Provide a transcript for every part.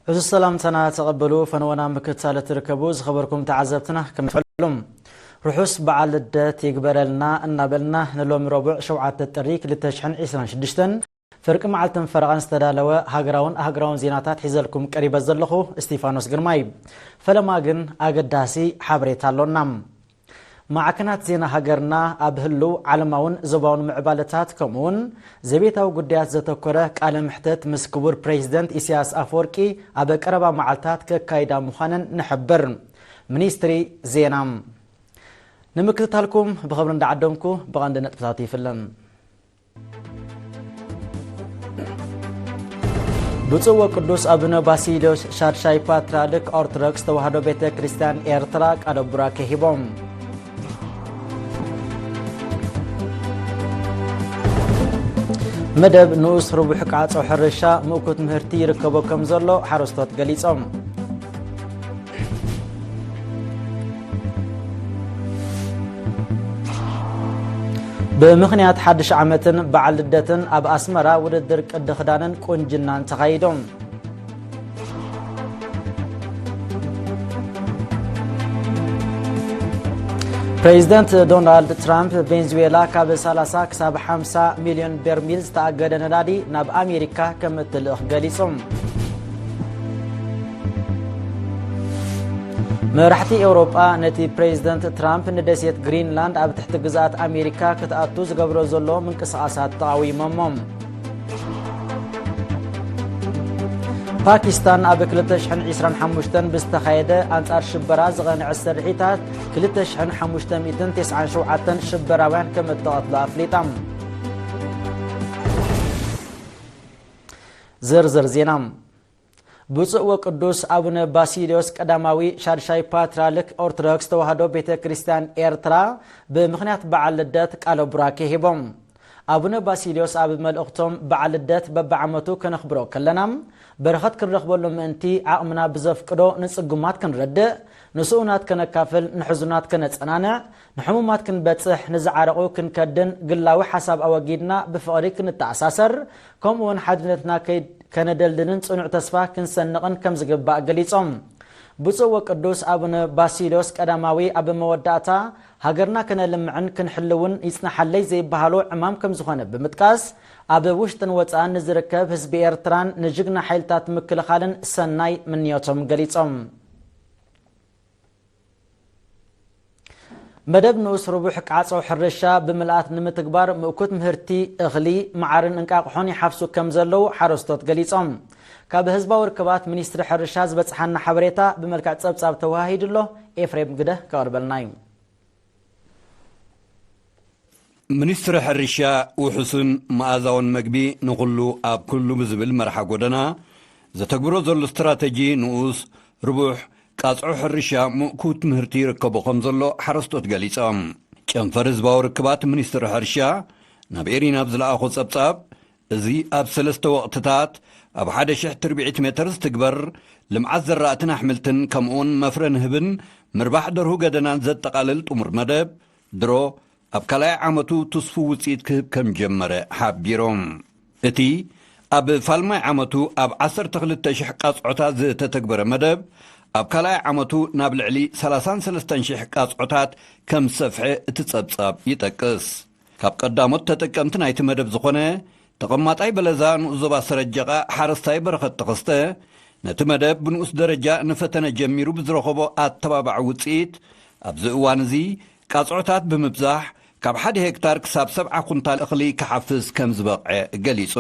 ሕዙ ሰላምታና ተቐበሉ። ፈነወና ምክትታል እትርከቡ ዝኸበርኩም ተዓዘብትና፣ ከም ትሕሉ ርሑስ በዓል ልደት ይግበረልና እናበልና፣ ንሎሚ ረቡዕ ሸውዓተ ጥሪ ክልተ ሽሕን ዕስራን ሽዱሽተን ፍርቂ መዓልትን ፈረቓን ዝተዳለወ ሃገራውን ኣህጉራውን ዜናታት ሒዘልኩም ቀሪበ ዘለኹ እስቲፋኖስ ግርማይ። ፈለማ ግን ኣገዳሲ ሓበሬታ ኣሎና። ማዕከናት ዜና ሃገርና ኣብ ህልው ዓለማውን ዞባውን ምዕባለታት፣ ከምኡውን ዘቤታዊ ጉዳያት ዘተኮረ ቃለ መሕተት ምስ ክቡር ፕሬዚደንት ኢሳያስ ኣፈወርቂ ኣብ ቀረባ መዓልታት ከካይዳ ምዃነን ንሕብር። ሚኒስትሪ ዜና። ንምክትታልኩም ብኽብሪ እንዳዓደምኩ፣ ብቐንዲ ነጥብታቱ ይፍለን። ብፁዕ ወቅዱስ ኣቡነ ባሲልዮስ ሻድሻይ ፓትርያርክ ኦርቶዶክስ ተዋህዶ ቤተ ክርስቲያን ኤርትራ ቃለ ቡራኬ ሂቦም። መደብ ንኡስ ርቡሕ ቃጾ ሕርሻ ምእኩት ምህርቲ ይርከቦ ከም ዘሎ ሓረስቶት ገሊጾም። ብምኽንያት ሓድሽ ዓመትን በዓል ልደትን ኣብ ኣስመራ ውድድር ቅዲ ክዳንን ቁንጅናን ተኻይዶም። ፕሬዚደንት ዶናልድ ትራምፕ ቬንዙዌላ ካብ ሰላሳ ክሳብ ሓምሳ ሚልዮን በርሚል ዝተኣገደ ነዳዲ ናብ ኣሜሪካ ከም እትልእኽ ገሊጹ። መራሕቲ ኤውሮጳ ነቲ ፕሬዚደንት ትራምፕ ንደሴት ግሪንላንድ ኣብ ትሕቲ ግዝኣት ኣሜሪካ ክትኣቱ ዝገብሮ ዘሎ ምንቅስቓሳት ተቓዊሞሞ። ፓኪስታን ኣብ ክልተ ሽሕን ዕስራን ሓሙሽተን ብዝተኻየደ ኣንጻር ሽበራ ዝቐንዐ ስርሒታት ክልተ ሽሕን ሓሙሽተ ሚእትን ተስዓን ሸውዓተን ሽበራውያን ከም እተቐትሉ ኣፍሊጣ። ዝርዝር ዜና። ብፁዕ ወቅዱስ ኣቡነ ባሲልዮስ ቀዳማዊ ሻድሻይ ፓትርያርክ ኦርቶዶክስ ተዋህዶ ቤተ ክርስቲያን ኤርትራ ብምኽንያት በዓል ልደት ቃለ ቡራኬ ሂቦም። ኣቡነ ባሲልዮስ ኣብ መልእኽቶም፣ በዓል ልደት በብዓመቱ ከነኽብሮ ከለና በረኸት ክንረኽበሉ ምእንቲ ዓቕምና ብዘፍቅዶ ንጽጉማት ክንረድእ፣ ንስኡናት ከነካፍል፣ ንሕዙናት ከነጸናንዕ፣ ንሕሙማት ክንበጽሕ፣ ንዝዓረቑ ክንከድን፣ ግላዊ ሓሳብ ኣወጊድና ብፍቕሪ ክንተኣሳሰር፣ ከምኡውን ሓድነትና ከይ-፣ ከነደልድልን ጽኑዕ ተስፋ ክንሰንቕን ከም ዝግባእ ገሊጾም። ብፁዕ ወቅዱስ ኣቡነ ባሲልዮስ ቀዳማዊ ኣብ መወዳእታ፣ ሃገርና ከነልምዕን ክንሕልውን ይጽናሓለይ ዘይበሃሎ ዕማም ከም ዝኾነ ብምጥቃስ፣ ኣብ ውሽጥን ወጻእን ንዝርከብ ህዝቢ ኤርትራን ንጅግና ሓይልታት ምክልኻልን ሰናይ ምንዮቶም ገሊጾም። መደብ ንኡስ ርቡሕ ቃጾ ሕርሻ ብምልኣት ንምትግባር ምእኩት ምህርቲ እኽሊ፣ መዓርን እንቃቑሖን ይሓፍሱ ከም ዘለዉ ሓረስቶት ገሊጾም። ካብ ህዝባዊ ርክባት ሚኒስትሪ ሕርሻ ዝበጽሓና ሓበሬታ ብመልክዕ ጸብጻብ ተወሃሂዱ ኣሎ። ኤፍሬም ግደ ከቕርበልና እዩ። ሚኒስትሪ ሕርሻ ውሑስን መኣዛውን መግቢ ንኹሉ ኣብ ኩሉ ብዝብል መርሓ ጎደና ዘተግብሮ ዘሎ ስትራተጂ ንኡስ ርቡሕ ቃጽዖ ሕርሻ ምእኩት ምህርቲ ይርከቦ ከም ዘሎ ሓረስቶት ገሊጾም። ጨንፈር ህዝባዊ ርክባት ሚኒስትሪ ሕርሻ ናብ ኤሪና ኣብ ዝለኣኾ ጸብጻብ፣ እዚ ኣብ ሰለስተ ወቕትታት ኣብ ሓደ ሽሕ ትርብዒት ሜተር ዝትግበር ልምዓት ዘራእትን ኣሕምልትን ከምኡውን መፍረ ንህብን ምርባሕ ደርሁ ገደናን ዘጠቓልል ጥሙር መደብ ድሮ ኣብ ካልኣይ ዓመቱ ትስፉው ውጽኢት ክህብ ከም ጀመረ ሓቢሮም። እቲ ኣብ ፋልማይ ዓመቱ ኣብ ዓሰርተ ክልተ ሽሕ ቃጽዖታት ዝተተግበረ መደብ ኣብ ካልኣይ ዓመቱ ናብ ልዕሊ ሰላሳን ሰለስተን ሽሕ ቃጽዖታት ከም ዝሰፍሐ እቲ ጸብጻብ ይጠቅስ። ካብ ቀዳሞት ተጠቀምቲ ናይቲ መደብ ዝኾነ ተቐማጣይ በለዛ ንኡስ ዞባ ሰረጀቓ ሓረስታይ በረኸት ተኸስተ፣ ነቲ መደብ ብንኡስ ደረጃ ንፈተነ ጀሚሩ ብዝረኸቦ ኣተባባዒ ውጽኢት፣ ኣብዚ እዋን እዚ ቃጽዖታት ብምብዛሕ ካብ ሓደ ሄክታር ክሳብ ሰብዓ ኩንታል እኽሊ ክሓፍስ ከም ዝበቕዐ ገሊጹ።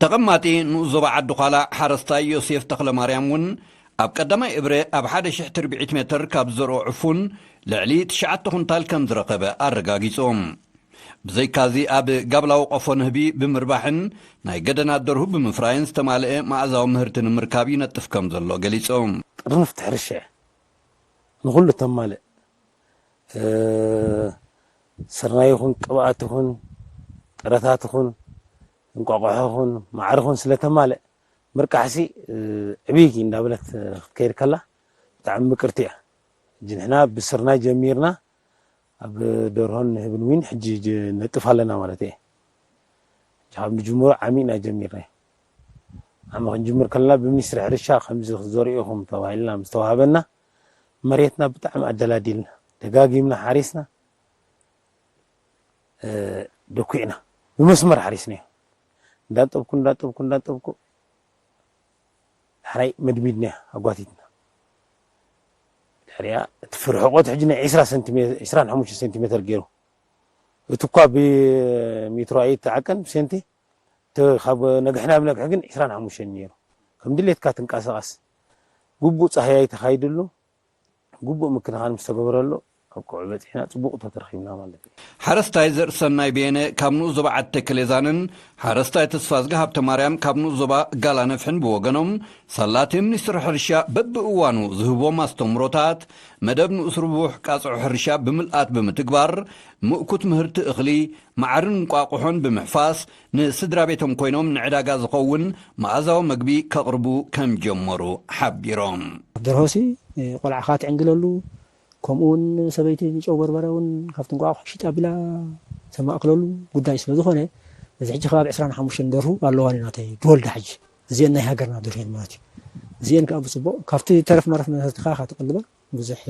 ተቐማጢ ንኡስ ዞባ ዓዲ ዃላ ሓረስታይ ዮሴፍ ተኽለማርያም እውን ኣብ ቀዳማይ እብረ ኣብ ሓደ ሽሕ ትርብዒት ሜተር ካብ ዝዘርኦ ዕፉን ልዕሊ ትሽዓተ ኩንታል ከም ዝረኸበ ኣረጋጊጹ። ብዘይካዚ ኣብ ጋብላዊ ቆፎ ንህቢ ብምርባሕን ናይ ገደናት ደርሁ ብምፍራይን ዝተማልአ መኣዛዊ ምህርቲ ንምርካብ ይነጥፍ ከም ዘሎ ገሊጹ። ጥርንፍቲ ሕርሻ እያ ንኹሉ ተማልእ። ስርናይ ይኹን ቅብኣት ይኹን ጥረታት ይኹን እንቋቑሖ ይኹን ማዕር ይኹን ስለተማልእ ምርቃሕሲ ዕብይ እንዳበለት ክትከይድ ከላ ብጣዕሚ ምቅርቲ እያ። ሕጂ ንሕና ብስርናይ ጀሚርና ኣብ ደርሆን ንህብን እውን ሕጂ ነጥፍ ኣለና ማለት እየ። ካብ ንጅምሮ ዓሚቕና ጀሚርና ዓመ ክንጅምር ከለና ብሚኒስትሪ ሕርሻ ከምዚ ክትዘርኡ ኢኹም ተባሂልና ምስ ተዋህበና፣ መሬትና ብጣዕሚ ኣደላዲልና፣ ደጋጊምና ሓሪስና፣ እ፣ ደኲዕና፣ ብመስመር ሓሪስናዮ። እንዳጠብኩ፣ እንዳጠብኩ፣ እንዳጠብኩ፣ ዳሕራይ መድሚድናያ ኣጓቲትና። ድሕሪኣ እቲ ፍርሕቆት ሕጂ ናይ ዒስራ ሰንቲሜ-፣ ዒስራን ሓሙሽተ ሴንቲሜተር ገይሩ። እቲ እኳ ብሜትሮ ኣይተዓቀን፣ ብሴንቲ፣ እቲ ካብ ነግሕና ብነግሒ ግን ዒስራን ሓሙሽተን ነይሩ። ከም ድሌትካ ትንቀሳቐስ። ግቡእ ጻህያይ ተኻይድሉ፣ ግቡእ ምክንኻን ምስ ተገበረሉ፣ ኣብ ቀውዒ በጺሕና፣ ጽቡቕ ተተረኺብና ማለት እዩ። ሓረስታይ ዘርእሰናይ በየነ ካብ ንኡስ ዞባ ዓዲ ተከሌዛንን ሓረስታይ ተስፋዝጊ ሃብተማርያም ካብ ንኡስ ዞባ ጋላ ነፍሕን ብወገኖም፣ ሳላ እቲ ሚኒስትሪ ሕርሻ በብእዋኑ ዝህቦም ኣስተምህሮታት፣ መደብ ንኡስ ርቡሕ ቃጽዖ ሕርሻ ብምልኣት ብምትግባር፣ ምእኩት ምህርቲ እኽሊ፣ መዓርን እንቋቑሖን ብምሕፋስ፣ ንስድራ ቤቶም ኮይኖም ንዕዳጋ ዝኸውን መኣዛዊ መግቢ ከቕርቡ ከም ጀመሩ ሓቢሮም። ኣብ ደርሆሲ፣ እ፣ ቆልዓኻ ትዕንግለሉ፣ ከምኡ እውን ሰበይቲ ጨው በርበረ እውን ካብቲ እንቋቑሖ ሽጣ ቢላ ተማእክለሉ ጉዳይ ስለ ዝኾነ፣ እዚ ሕጂ ከባቢ ዕስራን ሓሙሽተን ደርሁ ኣለዋኒ ናተይ ዝወልዳ ሕጂ። እዚአን ናይ ሃገርና ደርሁ እየን ማለት እዩ። እዚአን ከዓ ብፅቡቕ ካብቲ ተረፍ መረፍ ምህርትኻ ኢኻ ትቕልበን፣ ብዙሕ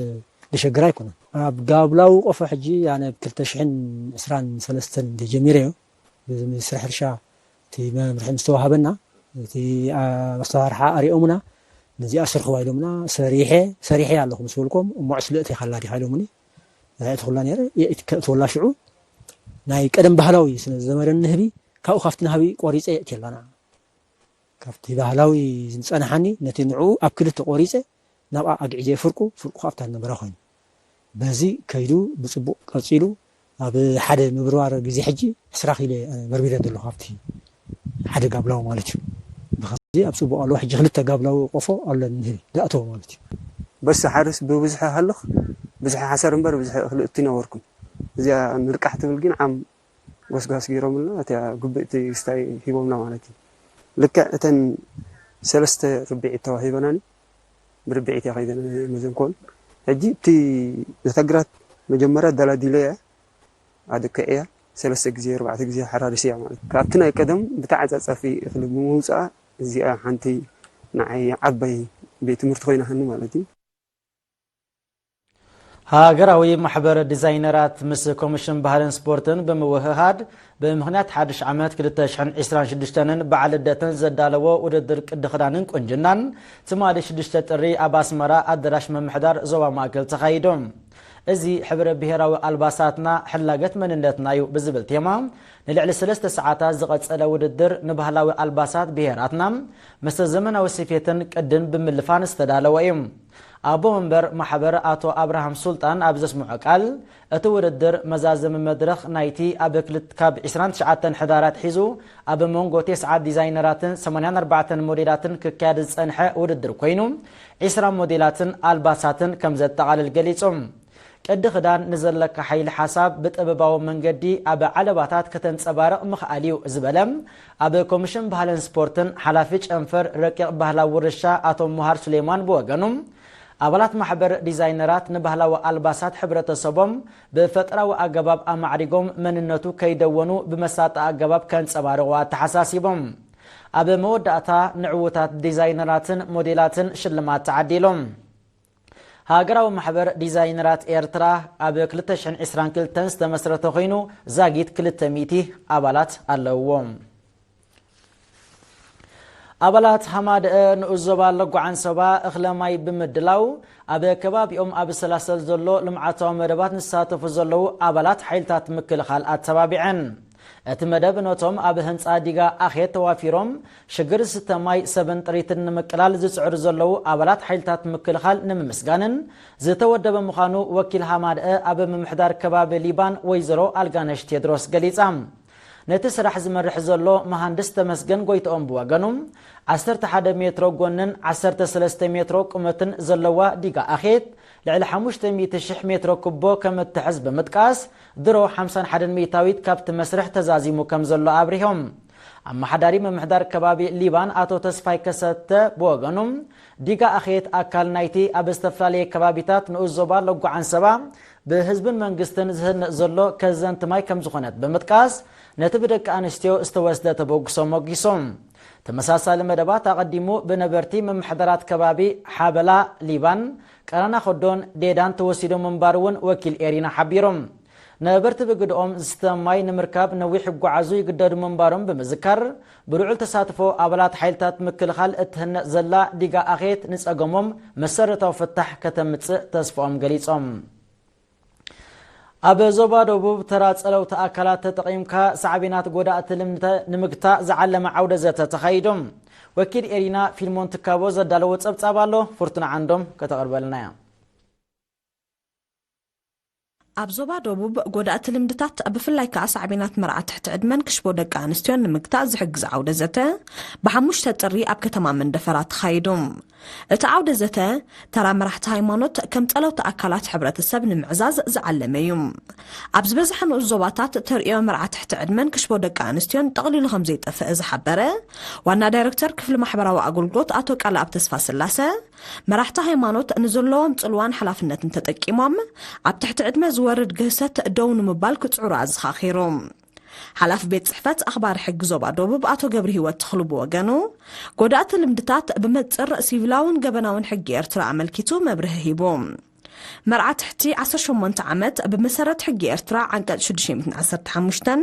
ዘሸግር ኣይኮነን። ኣብ ጋብላዊ ቆፎ ሕጂ ኣነ ብ ክልተ ሽሕን ዕስራን ሰለስተን እንደ ጀሚረዮ፣ ብሚኒስትሪ ሕርሻ እቲ መምርሒ ምስ ተዋሃበና፣ እቲ ኣሰራርሓ ኣሪኦምና፣ ነዚኣ ስርሕዋ ኢሎምና፣ ሰሪሐ፣ ሰሪሐ ኣለኹ ምስ በልኮም፣ እሞ ዕስለ እቲኻ ኣላ ዲኻ ኢሎምኒ። እዛ እትኹላ ነይረ፣ እየ እት-፣ ከእትወላ ሽዑ፣ ናይ ቀደም ባህላዊ ስለ ዝዘመረኒ ንህቢ፣ ካብኡ ካብቲ ናህቢ ቆሪፀ የእትየላና። ካብቲ ባህላዊ ዝጸናሓኒ፣ ነቲ ንዕኡ ኣብ ክልተ ቆሪጸ፣ ናብኣ ኣግዒዘ ፍርቁ፣ ፍርቁ ካብታ ዝነበረ ኮይኑ። በዚ ከይዱ ብጽቡቕ ቀጺሉ፣ ኣብ ሓደ ምብርባር ግዜ ሕጂ ዕስራ ኪሎ በርቢረ ዘለኹ፣ ካብቲ ሓደ ጋብላዊ ማለት እዩ። ብኸምዚ ኣብ ጽቡቕ ኣለዎ። ሕጂ ክልተ ጋብላዊ ቆፎ ኣለን ንህቢ ዝኣተወ ማለት እዩ። በስ ሓርስ ብብዝሒ ሃልኽ፣ ብዝሒ ሓሰር እምበር ብዝሒ እኽሊ እትነበርኩም። እዚኣ ንርቃሕ ትብል ግን ዓም ጎስጓስ ገይሮምልና፣ እቲኣ ግብእቲ ስታይ ሂቦምና ማለት እዩ። ልክዕ እተን ሰለስተ ርብዒት ተዋሂበናኒ፣ ብርብዒት እያ ከይደን መዘንኮን። ሕጂ እቲ ነታ ግራት መጀመርያ ኣደላዲለ እያ፣ ኣድክዕ እያ፣ ሰለስተ ግዜ፣ ኣርባዕተ ግዜ ሓራርስ እያ ማለት እዩ። ካብቲ ናይ ቀደም ብተዓጻጻፊ እኽሊ ብምውፅኣ፣ እዚኣ ሓንቲ ንዓይ ዓባይ ቤት ትምህርቲ ኮይናሃኒ ማለት እዩ። ሃገራዊ ማሕበር ዲዛይነራት ምስ ኮሚሽን ባህልን ስፖርትን ብምውህሃድ፣ ብምኽንያት ሓድሽ ዓመት ክልተ ሽሕን ዕስራን ሽዱሽተን በዓል ልደትን ዘዳለዎ ውድድር ቅዲ ክዳንን ቁንጅናን፣ ትማሊ ሽዱሽተ ጥሪ ኣብ ኣስመራ ኣደራሽ ምምሕዳር ዞባ ማእከል ተኻይዱ። እዚ ሕብረ ብሄራዊ ኣልባሳትና ሕላገት መንነትና እዩ ብዝብል ቴማ፣ ንልዕሊ ሰለስተ ሰዓታት ዝቐጸለ ውድድር፣ ንባህላዊ ኣልባሳት ብሄራትና ምስቲ ዘመናዊ ስፌትን ቅድን ብምልፋን ዝተዳለወ እዩ። ኣቦ መንበር ማሕበር ኣቶ ኣብርሃም ሱልጣን ኣብ ዘስምዖ ቃል፣ እቲ ውድድር መዛዘሚ መድረኽ ናይቲ ኣብ ክልት-፣ ካብ ዕስራን ትሽዓተን ሕዳር ኣትሒዙ ኣብ መንጎ ተስዓት ዲዛይነራትን ሰማንያን ኣርባዕተን ሞዴላትን ክካየድ ዝጸንሐ ውድድር ኮይኑ፣ ዕስራ ሞዴላትን ኣልባሳትን ከም ዘጠቓልል ገሊጹ። ቅዲ ክዳን ንዘለካ ሓይሊ ሓሳብ ብጥበባዊ መንገዲ ኣብ ዓለባታት ከተንጸባርቕ ምኽኣል እዩ ዝበለ ኣብ ኮሚሽን ባህልን ስፖርትን ሓላፊ ጨንፈር ረቂቕ ባህላዊ ውርሻ ኣቶ ሙሃር ሱሌማን ብወገኑ፣ ኣባላት ማሕበር ዲዛይነራት ንባህላዊ ኣልባሳት ሕብረተሰቦም ብፈጠራዊ ኣገባብ ኣማዕሪጎም መንነቱ ከይደወኑ ብመሳጢ ኣገባብ ከንጸባርቑ ኣተሓሳሲቦም። ኣብ መወዳእታ ንዕዉታት ዲዛይነራትን ሞዴላትን ሽልማት ተዓዲሎም። ሃገራዊ ማሕበር ዲዛይነራት ኤርትራ ኣብ ክልተ ሽሕን ዕስራን ክልተን ዝተመስረተ ኮይኑ፣ ዛጊት ክልተ ሚእቲ ኣባላት ኣለውዎ። ኣባላት ሃማደአ ንኡስ ዞባ ለጓ ዓንሰባ እኽለ ማይ ብምድላው፣ ኣብ ከባቢኦም ኣብ ዝሰላሰል ዘሎ ልምዓታዊ መደባት ንሳተፉ ዘለዉ ኣባላት ሓይልታት ምክልኻል ኣተባቢዐን። እቲ መደብ ነቶም ኣብ ህንጻ ዲጋ ኣኼት ተዋፊሮም ሽግር ዝስተ ማይ፣ ሰብን ጥሪትን ንምቅላል ዝጽዕሩ ዘለዉ ኣባላት ሓይልታት ምክልኻል ንምምስጋንን ዝተወደበ ምዃኑ ወኪል ሃማደአ ኣብ ምምሕዳር ከባቢ ሊባን ወይዘሮ ኣልጋነሽ ቴድሮስ ገሊጻ። ነቲ ስራሕ ዝመርሕ ዘሎ መሃንድስ ተመስገን ጎይትኦም ብወገኑ፣ ዓሰርተ ሓደ ሜትሮ ጎንን ዓሰርተ ሰለስተ ሜትሮ ቁመትን ዘለዋ ዲጋ ኣኼት፣ ልዕሊ ሓሙሽተ ሚእቲ ሽሕ ሜትሮ ኩቦ ከም እትሕዝ ብምጥቃስ፣ ድሮ ሓምሳን ሓደን ሚእታዊት ካብቲ መስርሕ ተዛዚሙ ከም ዘሎ ኣብሪሆም። ኣመሓዳሪ ምምሕዳር ከባቢ ሊባን ኣቶ ተስፋይ ከሰተ ብወገኑ፣ ዲጋ ኣኼት ኣካል ናይቲ ኣብ ዝተፈላለየ ከባቢታት ንኡስ ዞባ ለጓ ዓንሰባ ብህዝብን መንግስትን ዝህነጽ ዘሎ ከዘንቲ ማይ ከም ዝኾነት ብምጥቃስ፣ ነቲ ብደቂ ኣንስትዮ ዝተወስደ ተበግሶ ሞጊሶም። ተመሳሳሊ መደባት ኣቐዲሙ ብነበርቲ ምምሕዳራት ከባቢ ሓበላ፣ ሊባን፣ ቀራና ኾዶን ዴዳን ተወሲዶም ምንባሩ እውን ወኪል ኤሪና ሓቢሮም። ነበርቲ ብግድኦም ዝስተ ማይ ንምርካብ ነዊሕ ይጓዓዙ ይግደዱ ምንባሮም ብምዝካር፣ ብልዑል ተሳትፎ ኣባላት ሓይልታት ምክልኻል እትህነጽ ዘላ ዲጋ ኣኼት ንጸገሞም መሰረታዊ ፍታሕ ከተምጽእ ተስፋኦም ገሊጾም። ኣብ ዞባ ደቡብ ተራ ጸለውቲ ኣካላት ተጠቒምካ ሳዕቤናት ጎዳእቲ ልምዲ ንምግታእ ዝዓለመ ዓውደ ዘተ ተኻይዱ። ወኪል ኤሪና ፊልሞን ትካቦ ዘዳለዎ ጸብጻብ ኣሎ፣ ፍርቱና ዓንዶም ከተቕርበልና እያ። ኣብ ዞባ ደቡብ ጎዳእቲ ልምድታት፣ ብፍላይ ከኣ ሳዕቤናት መርዓ ትሕቲ ዕድመን ክሽቦ ደቂ ኣንስትዮን ንምግታእ ዝሕግዝ ዓውደ ዘተ ብሓሙሽተ ጥሪ ኣብ ከተማ መንደፈራ ተኻይዱ። እቲ ዓውደ ዘተ፣ ተራ መራሕቲ ሃይማኖት ከም ጸለውቲ ኣካላት ሕብረተሰብ ንምዕዛዝ ዝዓለመ እዩ። ኣብ ዝበዝሐ ንኡስ ዞባታት ተርእዮ መርዓ ትሕቲ ዕድመን ክሽቦ ደቂ ኣንስትዮን ጠቕሊሉ ከም ዘይጠፍአ ዝሓበረ ዋና ዳይሬክተር ክፍሊ ማሕበራዊ ኣገልግሎት ኣቶ ቃልኣብ ተስፋ ስላሰ፣ መራሕቲ ሃይማኖት ንዘለዎም ጽልዋን ሓላፍነትን ተጠቂሞም ኣብ ትሕቲ ዕድመ ዝወርድ ግህሰት ደው ንምባል ክጽዕሩ ኣዘኻኺሩ። ሓላፊ ቤት ጽሕፈት ኣኽባሪ ሕጊ ዞባ ደቡብ ኣቶ ገብረ ህይወት ተኽሉ ብወገኑ፣ ጎዳእቲ ልምድታት ብመጽር ሲቪላውን ገበናውን ሕጊ ኤርትራ ኣመልኪቱ መብርሂ ሂቡ። መርዓ ትሕቲ ዓሰርተ ሸሞንተ ዓመት ብመሰረት ሕጊ ኤርትራ ዓንቀጽ ሽዱሽተ ሚእትን ዓሰርተ ሓሙሽተን፣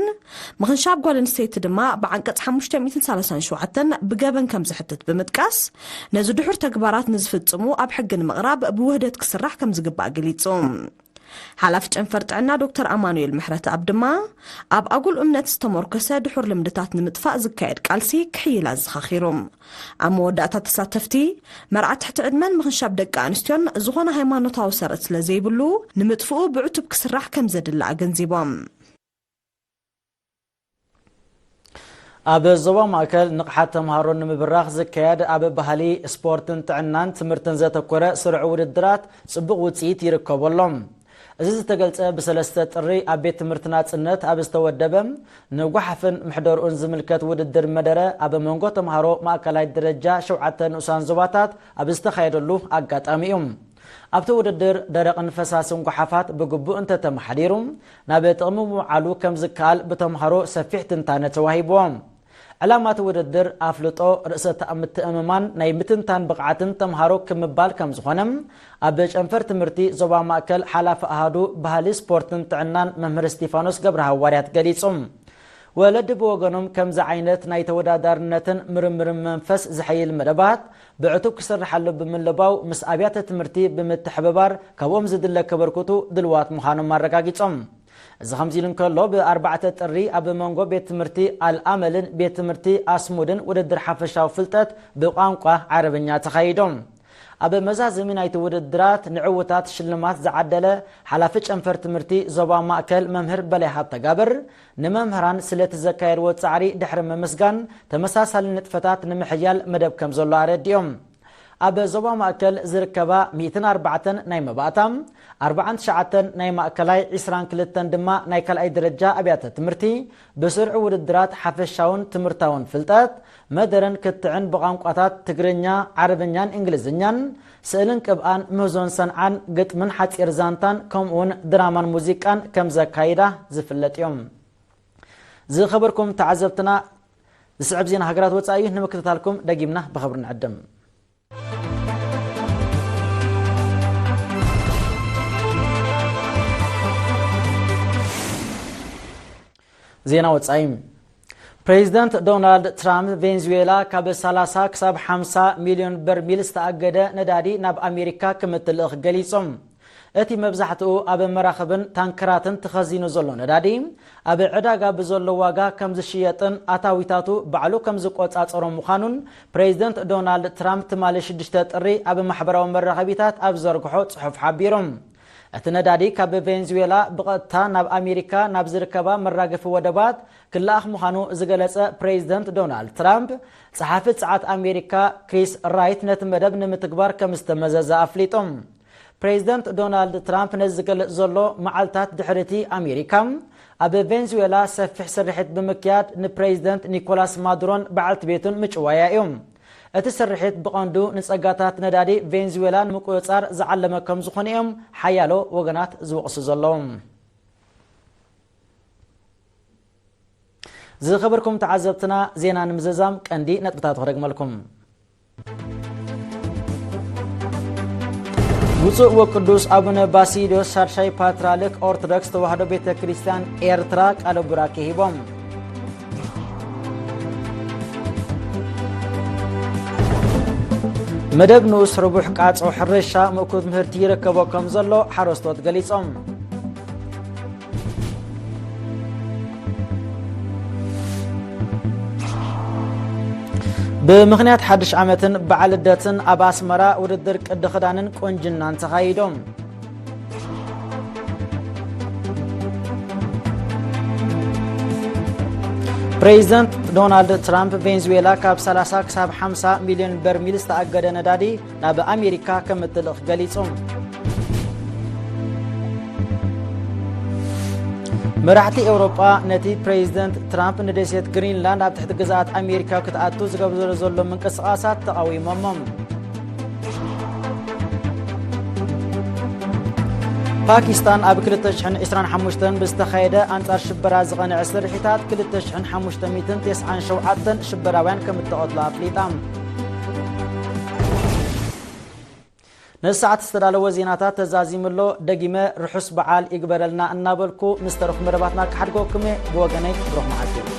ምኽንሻብ ጓል ኣንስተይቲ ድማ ብዓንቀጽ ሓሙሽተ ሚእትን ሰላሳን ሸውዓተን ብገበን ከም ዝሕትት ብምጥቃስ፣ ነዚ ድሑር ተግባራት ንዝፍጽሙ ኣብ ሕጊ ንምቕራብ ብውህደት ክስራሕ ከም ዝግባእ ገሊጹ። ሓላፊ ጨንፈር ጥዕና ዶክተር ኣማኑኤል ምሕረተኣብ ድማ፣ ኣብ ኣጉል እምነት ዝተሞርከሰ ድሑር ልምድታት ንምጥፋእ ዝካየድ ቃልሲ ክሕይል ኣዘኻኺሩ። ኣብ መወዳእታ ተሳተፍቲ፣ መርዓ ትሕቲ ዕድመን ምኽንሻብ ደቂ ኣንስትዮን ዝኾነ ሃይማኖታዊ ሰረት ስለ ዘይብሉ፣ ንምጥፍኡ ብዕቱብ ክስራሕ ከም ዘድሊ ኣገንዚቦም። ኣብ ዞባ ማእከል ንቕሓት ተምሃሮ ንምብራኽ ዝካየድ ኣብ ባህሊ፣ ስፖርትን ጥዕናን ትምህርትን ዘተኮረ ስሩዕ ውድድራት ጽቡቕ ውጽኢት ይርከቦ ኣሎ። እዚ ዝተገልጸ ብሰለስተ ጥሪ ኣብ ቤት ትምህርቲ ናጽነት ኣብ ዝተወደበ ንጓሓፍን ምሕደርኡን ዝምልከት ውድድር መደረ ኣብ መንጎ ተምሃሮ ማእከላይ ደረጃ ሸውዓተ ንኡሳን ዞባታት ኣብ ዝተኻየደሉ ኣጋጣሚ እዩ። ኣብቲ ውድድር ደረቕን ፈሳስን ጓሓፋት ብግቡእ እንተተመሓዲሩ ናብ ጥቕሚ ምውዓሉ ከም ዝከኣል ብተምሃሮ ሰፊሕ ትንታነ ተዋሂብዎም። ዕላማ እቲ ውድድር ኣፍልጦ፣ ርእሰ ምትእምማን፣ ናይ ምትንታን ብቕዓትን ተምሃሮ ክምባል ከም ዝኾነ ኣብ ጨንፈር ትምህርቲ ዞባ ማእከል ሓላፊ ኣሃዱ ባህሊ፣ ስፖርትን ጥዕናን መምህር እስቲፋኖስ ገብረ ሃዋርያት ገሊጹ። ወለዲ ብወገኖም ከምዚ ዓይነት ናይ ተወዳዳርነትን ምርምርን መንፈስ ዝሐይል መደባት ብዕቱብ ክስርሓሉ ብምልባው ምስ ኣብያተ ትምህርቲ ብምትሕብባር ካብኦም ዝድለ ከበርክቱ ድልዋት ምዃኖም ኣረጋጊጾም። እዚ ከምዚ ኢሉ እንከሎ፣ ብ ኣርባዕተ ጥሪ ኣብ መንጎ ቤት ትምህርቲ ኣልኣመልን ቤት ትምህርቲ ኣስሙድን ውድድር ሓፈሻዊ ፍልጠት ብቋንቋ ዓረብኛ ተኻይዶም። ኣብ መዛዘሚ ናይቲ ውድድራት ንዕውታት ሽልማት ዝዓደለ ሓላፊ ጨንፈር ትምህርቲ ዞባ ማእከል መምህር በላይ ሃብተጋብር፣ ንመምህራን ስለቲ ዘካየድዎ ጻዕሪ ድሕሪ ምምስጋን፣ ተመሳሳሊ ንጥፈታት ንምሕያል መደብ ከም ዘሎ ኣረዲኦም። ኣብ ዞባ ማእከል ዝርከባ ሚእትን ኣርባዕተን ናይ መባእታ፣ ኣርባዓን ትሽዓተን ናይ ማእከላይ፣ ዒስራን ክልተን ድማ ናይ ካልኣይ ደረጃ ኣብያተ ትምህርቲ ብስሩዕ ውድድራት ሓፈሻውን ትምህርታውን ፍልጠት፣ መደረን ክትዕን ብቋንቋታት ትግርኛ፣ ዓረብኛን እንግሊዝኛን፣ ስእልን ቅብኣን፣ ምህዞን ሰንዓን፣ ግጥምን ሓጺር ዛንታን፣ ከምኡውን ድራማን ሙዚቃን ከም ዘካይዳ ዝፍለጥ እዮም። ዝኸበርኩም ተዓዘብትና፣ ዝስዕብ ዜና ሃገራት ወጻኢ እዩ። ንምክትታልኩም ደጊምና ብኽብሪ ንዕድም። ዜና ወጻኢ። ፕሬዚደንት ዶናልድ ትራምፕ፣ ቬንዙዌላ ካብ ሰላሳ ክሳብ ሓምሳ ሚልዮን በርሚል ዝተኣገደ ነዳዲ ናብ ኣሜሪካ ክምትልእኽ ገሊጾም። እቲ መብዛሕትኡ ኣብ መራኽብን ታንከራትን ተኸዚኑ ዘሎ ነዳዲ፣ ኣብ ዕዳጋ ብዘሎ ዋጋ ከም ዝሽየጥን ኣታዊታቱ ባዕሉ ከም ዝቆጻጸሮ ምዃኑን ፕሬዚደንት ዶናልድ ትራምፕ ትማሊ ሽዱሽተ ጥሪ ኣብ ማሕበራዊ መራኸቢታት ኣብ ዘርግሖ ጽሑፍ ሓቢሩ። እቲ ነዳዲ ካብ ቬንዙዌላ ብቐጥታ ናብ ኣሜሪካ ናብ ዝርከባ መራገፊ ወደባት ክለኣኽ ምዃኑ ዝገለጸ ፕሬዚደንት ዶናልድ ትራምፕ፣ ጸሓፊ ጸዓት ኣሜሪካ ክሪስ ራይት ነቲ መደብ ንምትግባር ከም ዝተመዘዘ ኣፍሊጡ። ፕሬዚደንት ዶናልድ ትራምፕ ነዚ ዝገልጽ ዘሎ፣ መዓልታት ድሕሪ እቲ ኣሜሪካ ኣብ ቬንዙዌላ ሰፊሕ ስርሒት ብምክያድ ንፕሬዚደንት ኒኮላስ ማዱሮን በዓልቲ ቤቱን ምጭዋያ እዩ። እቲ ስርሒት ብቐንዱ ንጸጋታት ነዳዲ ቬንዙዌላ ንምቁጽጻር ዝዓለመ ከም ዝኾነ እዮም ሓያሎ ወገናት ዝወቕሱ ዘለዉ። ዝኸበርኩም ተዓዘብትና፣ ዜና ንምዝዛም ቀንዲ ነጥብታት ክደግመልኩም። ብፁዕ ወቅዱስ ኣቡነ ባሲሊዮስ ሳልሳይ ፓትርያርክ ኦርቶዶክስ ተዋህዶ ቤተ ክርስቲያን ኤርትራ ቃለ ቡራኬ ሂቦም። መደብ ንኡስ ርቡሕ ቃጾ ሕርሻ ምእኩት ምህርቲ ይርከቦ ከም ዘሎ ሓረስቶት ገሊጾም። ብምኽንያት ሓድሽ ዓመትን በዓል ልደትን ኣብ ኣስመራ ውድድር ቅዲ ክዳንን ቁንጅናን ተኻይዶም። ፕሬዚደንት ዶናልድ ትራምፕ ቬንዙዌላ ካብ ሰላሳ ክሳብ ሓምሳ ሚልዮን በርሚል ዝተኣገደ ነዳዲ ናብ ኣሜሪካ ከም እትልእኽ ገሊጹ። መራሕቲ ኤውሮጳ ነቲ ፕሬዚደንት ትራምፕ ንደሴት ግሪንላንድ ኣብ ትሕቲ ግዝኣት ኣሜሪካ ክትኣቱ ዝገብሮ ዘሎ ምንቅስቓሳት ተቓዊሞሞም። ፓኪስታን ኣብ ክልተ ሽሕን ዕስራን ሓሙሽተን ብዝተኻየደ ኣንጻር ሽበራ ዝቐንዐ ስርሒታት ክልተ ሽሕን ሓሙሽተ ሚእትን ተስዓን ሸውዓተን ሽበራውያን ከም እተቐትሉ ኣፍሊጣ። ነዚ ሰዓት ዝተዳለወ ዜናታት ተዛዚሙ ኣሎ። ደጊመ ርሑስ በዓል ይግበረልና እናበልኩ ምስ ተረፉ መደባትና ክሓድገኩም እየ። ብወገነይ ብሩኽ መዓልቲ።